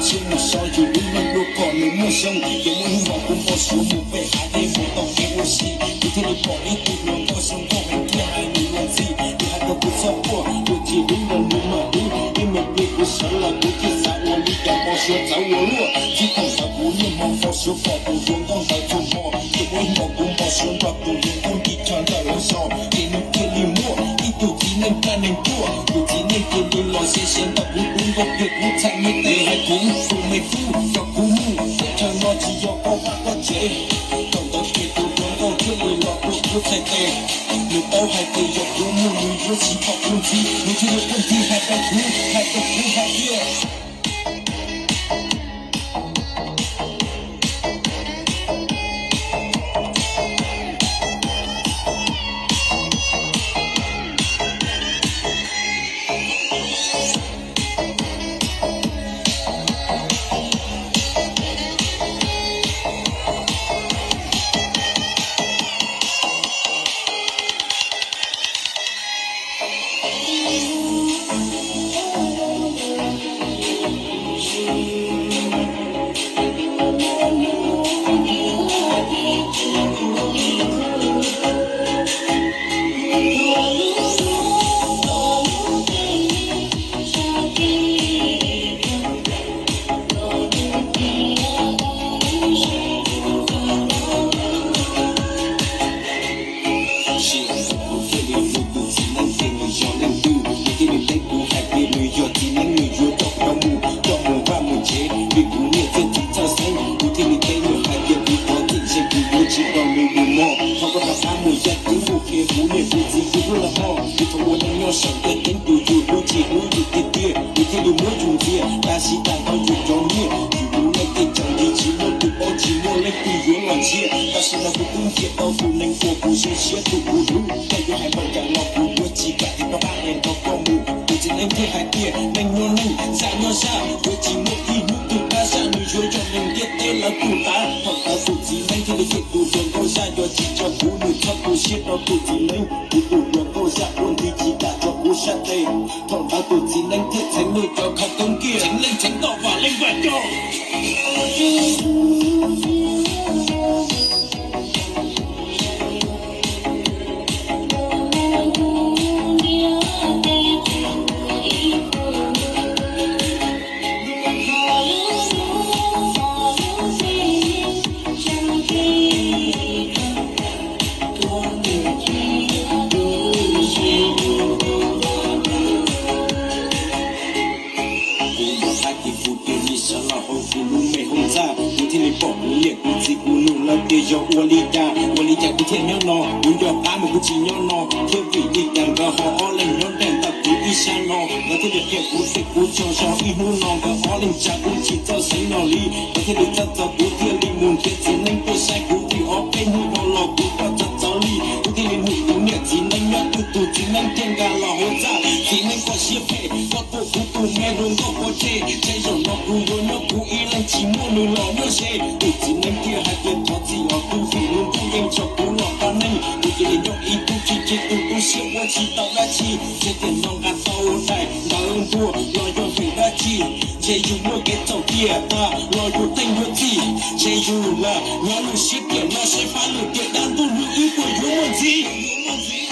Siab mus so yus lub neej dua kom nws muaj xyoo, ces muaj hnub no kuv npau suav mus pem hav dej mus tau kev ua si, kuv thiaj li pom ib tug hluas nkauj zoo nkauj heev thiaj hais nws los ntxhi. Nws hais rau kuv txhob quaj, yuav tsis hlub los nws mam hlub, ib me pliag kuv sawv los kuv thiaj xav ua li cas npau suav txawv ua luaj. Txij thaum ntawd kuv niaj hmo npau suav pom tus hluas nkauj ntawd txhua hmo, ces muaj ib hmo kuv npau suav nrog tus hluas nkauj nti chaw ntawm lawv zos, ces nws thiaj li muaj ib tug txiv neej caj neeg tuaj. Tus txiv neej cia li los ze siav ntawm kuv tub nkaus pliag kuv txhais me tes hais kuv tus me tub coj kuv mus, teb chaws no tsis yog koj vaj koj tsev. Thaum ntawd ces tus hluas nkauj thiaj li los tuaj kuv txhais tes. Nws paub hais tias yog kuv mus nws yuav tsis pom kuv ntxiv, nws thiaj li quaj ntxhi hais rau kuv, hais rau kuv hais tias Sij hawm ntawd kuv thiaj li hlub tus txiv neeb, ces nws yog leej twg, nws thiaj li teb kuv hais tias nws yog txiv neeb, nws yuav coj kuv mus, coj mus vaj mus tsev, vim kuv niam thiab txiv txawj xeeb. Kuv thiaj li teb nws hais tias kuv thov txim, ntshe kuv yuav tsis rau nws mus mog. Thov koj rov qab mus yaj ceeb mus qhia kuv niam kuv txiv kuv hlub los mog, vim thaum ua neej nyob saum ntiaj teb tus yus hlub tsis hlub yus tiag tiag, yus thiaj li muab yus ntxias. Tab sis tag nrho yus cov nyiaj, yus lub neej tej tsaus nti, tsis muaj tus paub, tsis muaj leej twg yuav los ntsia. Tam sim no kuv twb nrhiav tau tus neeg uas kuv zoo siab tus kuv hlub, koj yuav hais npaum cas los kuv yuav tsis kam rov qab hais nrog koj mus. Tus txiv neeb thiaj hais tias neeg nyob neeg, zaj nyob zaj, yuav tsis muaj ib hnub twg pab zaj, nws yuav yog neeg ntiaj teb lawv tus tav. Thaum ntawd tus txiv neeb thiaj li cem tus hluas nkauj zaj, yog tsis yog kuv nws txhob tu siab rau tus txiv neeb, kuv tus hluas nkauj zaj ua ntxiv tsis kam tso kuv sab tes. Thaum ntawd tus txiv neeb thiaj txheev nws cov khaub koob kiag, txheev leej txheev toj vam leej vam coj. Kuv mus hais tias kuv cia li sawv los hauv kuv lub me hoob txaj, kuv thiaj li pom kuv niam kuv txiv kuv nug lawv tias yog ua li cas, ua li cas kuv thiaj nyob no, kuv nco qab mas kuv tsis nyob no thiab, vim li cas nkawd ho ob leeg nyob nraim ntawm kuv ib sab no. Nkawd thiaj li qhia kuv tias kuv tsaug zog ib hnub no nkawd ob leeg tsa kuv tsis txawj xeev no li. Nkawd thiaj li txawj txog kuv thiaj li mus nrhiav txiv neeb tuaj saib kuv, vim ob peb hnub dhau los kuv koj txawv txawv li. Kuv thiaj li nug kuv niam txiv neeb nyob twg, tus txiv neeb thiaj nqa los hauv txaj. Txiv neeb koj siab phem, koj tuaj kuv tus me hluas nkauj pov tseg, ntshe zaum no kuv yuav nyob kuv ib leeg tsis muaj nws los muaj ze. Tus txiv neeb thiaj hais tias thov txim os tub, vim lub ntuj yeej tso kuv los pab neeg, kuv cia li nyob ib tug tsis tseg tus tu siab ua tsis tau dab tsi. Ntshe tiam no nqa tau daim ntawv ntuag los yog vim dab tsi? Ntshe yus muaj kev txhaum tiam tas los yus theej yuav txim. Ntshe yus lam nyob lub siab tiam no seb fab lwm tiam dab ntuj lub ib puas yuav muaj ntxiv.